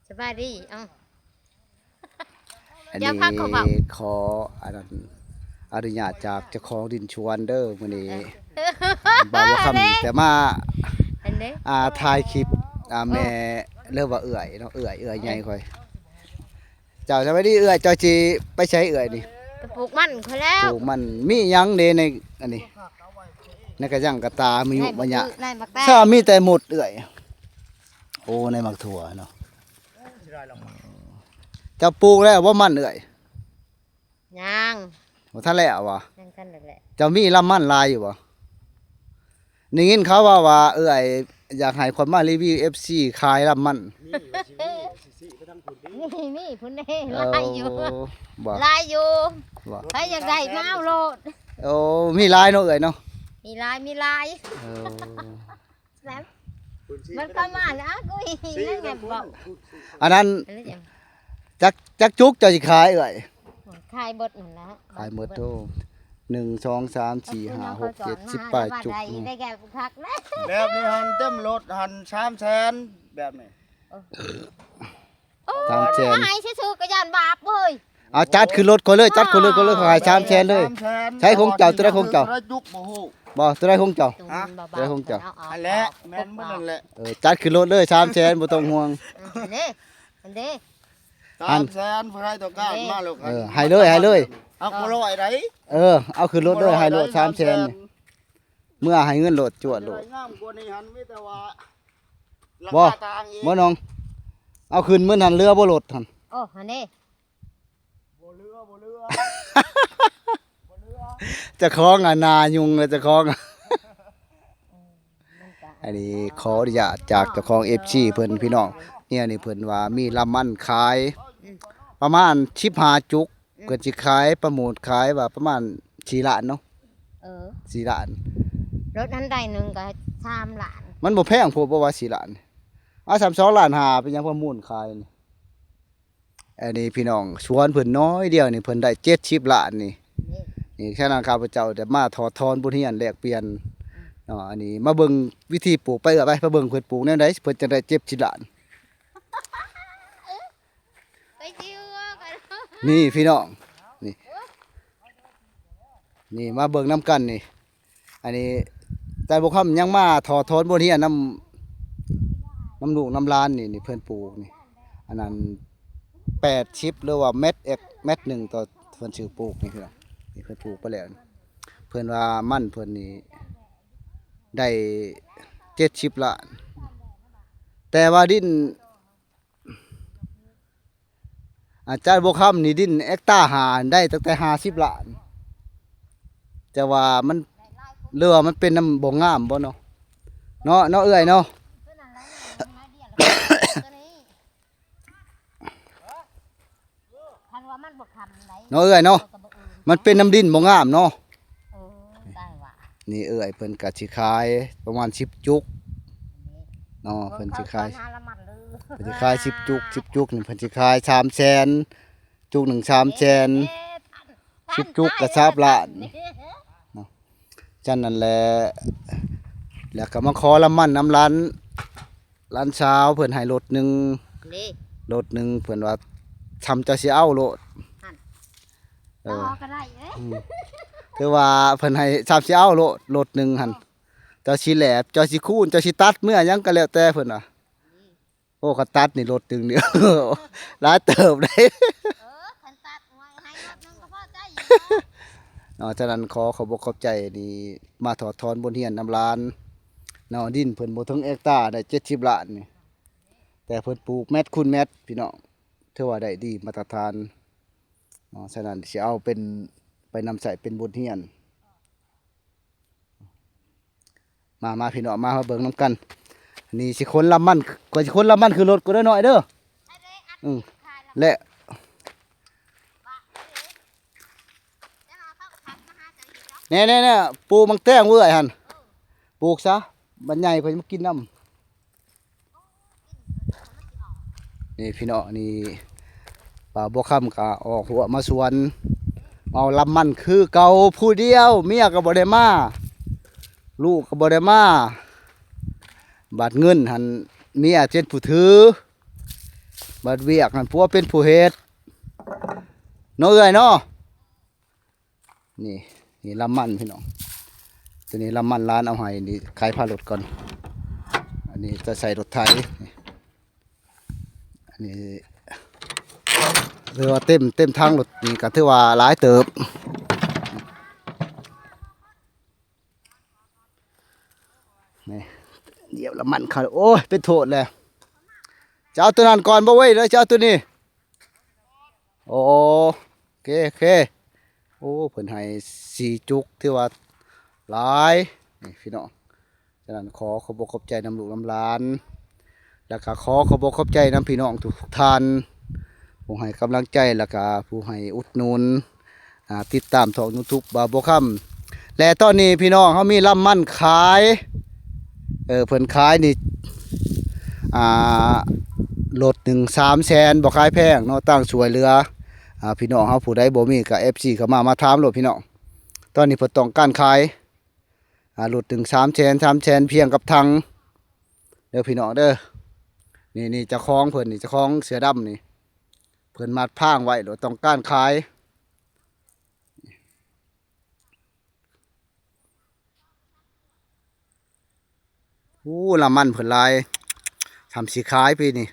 ສະບາຍດີ ເອົ້າ ອັນນີ້ຂໍອັນນັ້ນ ອະນຸຍາດຈາກເຈົ້າຂອງດິນສວນເດີ ມື້ນີ້ ເອີ ບ່າວຄຳ ແຕ່ມາ ອັນນີ້ ອ່າ ຖ່າຍຄລິບ ອ່າ ເອີ ແມ່ ຫຼືວ່າເອື້ອຍເນາະ ເອື້ອຍ ເອື້ອຍໃຫຍ່ຂ້ອຍ. ເຈົ້າ ສະບາຍດີເອື້ອຍ ເຈົ້າຊິໄປໃສເອື້ອຍນີ້? ໄປປູກມັນຂ້ອຍແລ້ວ ປູກມັນ ມີຫຍັງເດໃນອັນນີ້ ໃນກະຫຍັງກະຕາ ມີຫຍັງ ໃນໝາກ ໃນໝາກແຕງ ຊະ ມີແຕ່ໝົດເອື້ອຍ. ໂອ້ ໃນໝາກຖົ່ວເນາະ ເຈົ້າປູກແລ້ວບໍ່ມັນເອື້ອຍ? ຍັງ ບໍ່ທັນແລ້ວຫວາ? ຍັງທັນແລ້ວແຫຼະ. ເຈົ້າມີລຳມັນຫຼາຍຢູ່ບໍ່? ໄດ້ຍິນເຂົາເວົ້າວ່າເອື້ອຍຢາກໃຫ້ຂ້ອຍມາຣີວິວເອັຟຊີຂາຍລຳມັນ. ມີ ມີພຸ້ນເດ້ ຫຼາຍຢູ່ ຫຼາຍຢູ່. ໃຜຢາກໄດ້ມາເອົາໂລດ. ໂອ້ ມີຫຼາຍເນາະເອື້ອຍເນາະ ມີຫຼາຍ ມີຫຼາຍ. ເອີ ມັນກໍມາແລ້ວ ກູອີ່ນັ້ນແມ່ນເວົ້າ ອັນນັ້ນ ອັນນີ້ຫຍັງ ຈັກ ຈັກຈຸກເຈົ້າຊິຂາຍເອື້ອຍ? ຂາຍເບິດນັ້ນແຫຼະ ຂາຍເບິດໂຕ ໜຶ່ງ ສອງ ສາມ ສີ່ ຫ້າ ຫົກ ເຈັດ ສິບປາຍຈຸກ. ໄດ້ແກ່ຄັກແລ້ວ ແບບນີ້ຫັ້ນເຕັມລົດຫັ້ນ ສາມແສນ ແບບນີ້ ເອີ ສາມແສນ ໃຫ້ຊື່ໆ ກໍຢ້ານບາບເວີຍ. ເອົາ ຈັດຂຶ້ນລົດກ່ອນເລີຍ ຈັດຂຶ້ນລົດກ່ອນເລີຍ ເຂົາໃຫ້ສາມແສນເລີຍ. ໃຊ້ຂອງເຈົ້າ ຕົວໃດຂອງເຈົ້າ? ບໍ່ ຕົວໃດຂອງເຈົ້າ? ຕົວໃດຂອງເຈົ້າ? ຫັ້ນແຫຼະ ແມ່ນໝົດນັ້ນແຫຼະ. ເອີ ຈັດຂຶ້ນລົດເລີຍ ສາມແສນ ບໍ່ຕ້ອງຫ່ວງ. ເອີ ເດ້ ອັນເດ້ ສາມແສນ ຜູ້ໃດຕ້ອງການມາໂລດ. ເອີ ໃຫ້ເລີຍ ໃຫ້ເລີຍ ເອົາບໍ່ຮ້ອຍໃດ. ເອີ ເອົາຂຶ້ນລົດເລີຍ ໃຫ້ໂລດ ສາມແສນ ນີ້ ເມືອໃຫ້ເງິນໂລດ ຈວດໂລດ. ງາມກວ່ານີ້ຫັ້ນ ມີແຕ່ວ່າ ບໍ່ ບໍ່ນ້ອງ ເອົາຂຶ້ນມື້ນັ້ນເຫຼືອບໍ່ລົດຫັ້ນ. ໂອ້ ຫັ້ນເດ້ ບໍ່ເຫຼືອ ບໍ່ເຫຼືອ ບໍ່ເຫຼືອ. ເຈົ້າຂອງ ອ່າ ໜ້າຫຍຸ້ງເລີຍເຈົ້າຂອງ. ອັນນີ້ຂໍອະນຸຍາດຈາກເຈົ້າຂອງເອັຟຊີເພິ່ນ ພີ່ນ້ອງ. ແນວນີ້ເພິ່ນວ່າມີລຳມັນຂາຍ ປະມານສິບຫ້າຈຸກ ເພິ່ນຊິຂາຍ ປະມູນຂາຍວ່າປະມານສີ່ລ້ານເນາະ. ເອີ ສີ່ລ້ານ. ລົດອັນໃດໜຶ່ງກໍສາມລ້ານ. ມັນບໍ່ແພງໂພດບໍ່ວ່າສີ່ລ້ານ? ເອົາ ສາມ ສອງລ້ານຫ້າ ເປັນຫຍັງປະມູນຂາຍນີ້? ອັນນີ້ພີ່ນ້ອງ ສວນເພິ່ນນ້ອຍດຽວນີ້ ເພິ່ນໄດ້ເຈັດສິບລ້ານນີ້. ນີ້ ນີ້ ສະນັ້ນ ຂ້າພະເຈົ້າໄດ້ມາຖອດຖອນບົດຮຽນແລກປ່ຽນເນາະ. ອັນນີ້ມາເບິ່ງວິທີປູກ ໄປເອື້ອຍ ໄປ ໄປເບິ່ງເພິ່ນປູກແນວໃດ ເພິ່ນຈັ່ງໄດ້ເຈັດສິບລ້ານ. ໄປຊິວກັນ ນີ້ພີ່ນ້ອງ ນີ້ ນີ້ມາເບິ່ງນຳກັນນີ້. ອັນນີ້ ແຕ່ບໍ່ຄຳຍັງມາຖອດຖອນບົດຮຽນນຳ ນຳລູກນຳຫຼານນີ້ ນີ້ເພິ່ນປູກນີ້ ອັນນັ້ນ ແປດສິບ ຫຼືວ່າແມັດເອັກ ແມັດໜຶ່ງຕໍ່ເພິ່ນຊື້ປູກນີ້ພີ່ນ້ອງ. ນີ້ເພິ່ນປູກໄປແລ້ວ ເພິ່ນວ່າມັນເພິ່ນນີ້ໄດ້ເຈັດສິບລ້ານ ແຕ່ວ່າດິນ ອາຈານບົວຄຳນີ້ດິນເຮັກຕາຫ້າໄດ້ຕັ້ງແຕ່ຫ້າສິບລ້ານ ແຕ່ວ່າມັນ ຫຼືວ່າມັນເປັນນຳບໍ່ງາມບໍ່ເນາະ ເນາະ ເນາະເອື້ອຍເນາະ ຄັນວ່າມັນບໍ່ຄຳໃດ ເນາະເອື້ອຍເນາະ ມັນເປັນນຳດິນບໍ່ງາມເນາະ. ເອີ ໄດ້ວ່າ ນີ້ເອື້ອຍເພິ່ນກະຊິຂາຍປະມານສິບຈຸກເນາະ ເພິ່ນຊິຂາຍ ເພິ່ນຊິຂາຍສິບຈຸກ ສິບຈຸກນີ້ເພິ່ນຊິຂາຍສາມແສນ ຈຸກໜຶ່ງສາມແສນ ສິບຈຸກກະສາມລ້ານເນາະ. ຈັ່ງນັ້ນແຫຼະ ແລ້ວກະມາຂໍລຳມັນນຳຫຼານ ຫຼານສາວເພິ່ນໃຫ້ລົດໜຶ່ງ ນີ້ ລົດໜຶ່ງ ເພິ່ນວ່າ ຊ່ຳເຈົ້າຊິເອົາໂລດ ຫັ້ນ ເອີ ເອົາກໍໄດ້ເດ້ ອືມ ຄືວ່າເພິ່ນໃຫ້ ຊ່ຳຊິເອົາໂລດ ລົດໜຶ່ງຫັ້ນ ເຈົ້າຊິແຫຼບ ເຈົ້າຊິຄູນ ເຈົ້າຊິຕັດເມືອຫຍັງກໍແລ້ວແຕ່ເພິ່ນວ່າ ນີ້ ໂອ້ ຄັນຕັດນີ້ລົດໜຶ່ງນີ້ ຫຼາຍເຕີບເດ້ ເອີ ຄັນຕັດ ໂອ້ຍ ໃຫ້ລົດໜຶ່ງກໍພໍໃຈຢູ່ເນາະ. ເນາະ ສະນັ້ນຂໍຂອບອົກຂອບໃຈນີ້ ມາຖອດຖອນບົດຮຽນນຳຫຼານເນາະ ດິນເພິ່ນບໍ່ເຖິງເຮັກຕາ ໄດ້ເຈັດສິບລ້ານນີ້ ແຕ່ເພິ່ນປູກແມັດຄູນແມັດພີ່ນ້ອງ ຖືວ່າໄດ້ດີມາດຕະຖານເນາະ. ສະນັ້ນຊິເອົາເປັນ ໄປນຳໃຊ້ເປັນບົດຮຽນ. ມາ ມາພີ່ນ້ອງ ມາ ມາເບິ່ງນຳກັນ ນີ້ຊິຂົນລຳມັນ ຂ້ອຍຊິຂົນລຳມັນຂຶ້ນລົດກ່ອນເດີນ້ອຍເດີ ອືມ ແລະ ແນ່ໆໆ ປູກໝາກແຕງເອື້ອຍຫັ້ນ ປູກຊະ ບັດໃຫຍ່ເພິ່ນມາກິນນຳ. ນີ້ພີ່ນ້ອງ ນີ້ບ່າວບົວຄຳກະອອກຮົ້ວມາສວນ ເອົາລຳມັນຄືເກົ່າຜູ້ດຽວ ເມຍກໍບໍ່ໄດ້ມາ ລູກກໍບໍ່ໄດ້ມາ ບາດເງິນຫັ້ນເມຍເປັນຜູ້ຖື ບ ບັດວຽກຫັ້ນຜົວເປັນຜູ້ເຮັດເນາະເອື້ອຍເນາະ. ນີ້ ນີ້ລຳມັນພີ່ນ້ອງ ຕົວນີ້ລຳມັນຫຼານເອົາໃຫ້ ນີ້ຂາຍພາລົດກ່ອນ. ອັນນີ້ຈະໃສ່ລົດໄຖ ອັນນີ້ຖືວ່າເຕັມ ເຕັມຖັງລົດນີ້ກໍຖືວ່າຫຼາຍເຕີບ. ນີ້ ຢຽບລຳມັນເຂົ້າ ໂອ້ຍ ເປັນໂທດແລ້ວ. ຈະເອົາຕົວນັ້ນກ່ອນບໍ່ເວີ້ຍ ຫຼືຈະເອົາຕົວນີ້? ໂອເຄ ໂອເຄ. ໂອ້ ເພິ່ນໃຫ້ສີ່ຈຸກ ຖືວ່າຫຼາຍ ນີ້ພີ່ນ້ອງ. ສະນັ້ນ ຂໍຂອບອົກຂອບໃຈນຳລູກນຳຫຼານ ແລ້ວກະຂໍຂອບອົກຂອບໃຈນຳພີ່ນ້ອງທຸກໆທ່ານ ຜູ້ໃຫ້ກຳລັງໃຈ ແລ້ວກະຜູ້ໃຫ້ອຸດໜູນ ອ່າ ຕິດຕາມຊ່ອງ YouTube ບ່າວບົວຄຳ. ແລະຕອນນີ້ພີ່ນ້ອງເຮົາມີລຳມັນຂາຍ ເອີ ເພິ່ນຂາຍນີ້ ອ່າ ລົດໜຶ່ງສາມແສນ ບໍ່ຂາຍແພງເນາະ ຕັ້ງຊ່ວຍເຫຼືອ ອ່າ ພີ່ນ້ອງເຮົາ ຜູ້ໃດບໍ່ມີກໍ ເອັຟຊີ ເຂົ້າມາ ມາຖາມໂລດພີ່ນ້ອງ. ຕອນນີ້ເພິ່ນຕ້ອງການຂາຍ ອ່າ ລົດໜຶ່ງສາມແສນ ສາມແສນ ພຽງກັບຖັງເດີພີ່ນ້ອງເດີ. ນີ້ ນີ້ເຈົ້າຂອງເພິ່ນນີ້ ເຈົ້າຂອງເສື້ອດຳນີ້ ເພິ່ນມັດພາງໄວ້ໂລດ ຕ້ອງການຂາຍ. ໂອ້ ລຳມັນເພິ່ນຫຼາຍ ສ່ຳຊິຂາຍປີນີ້.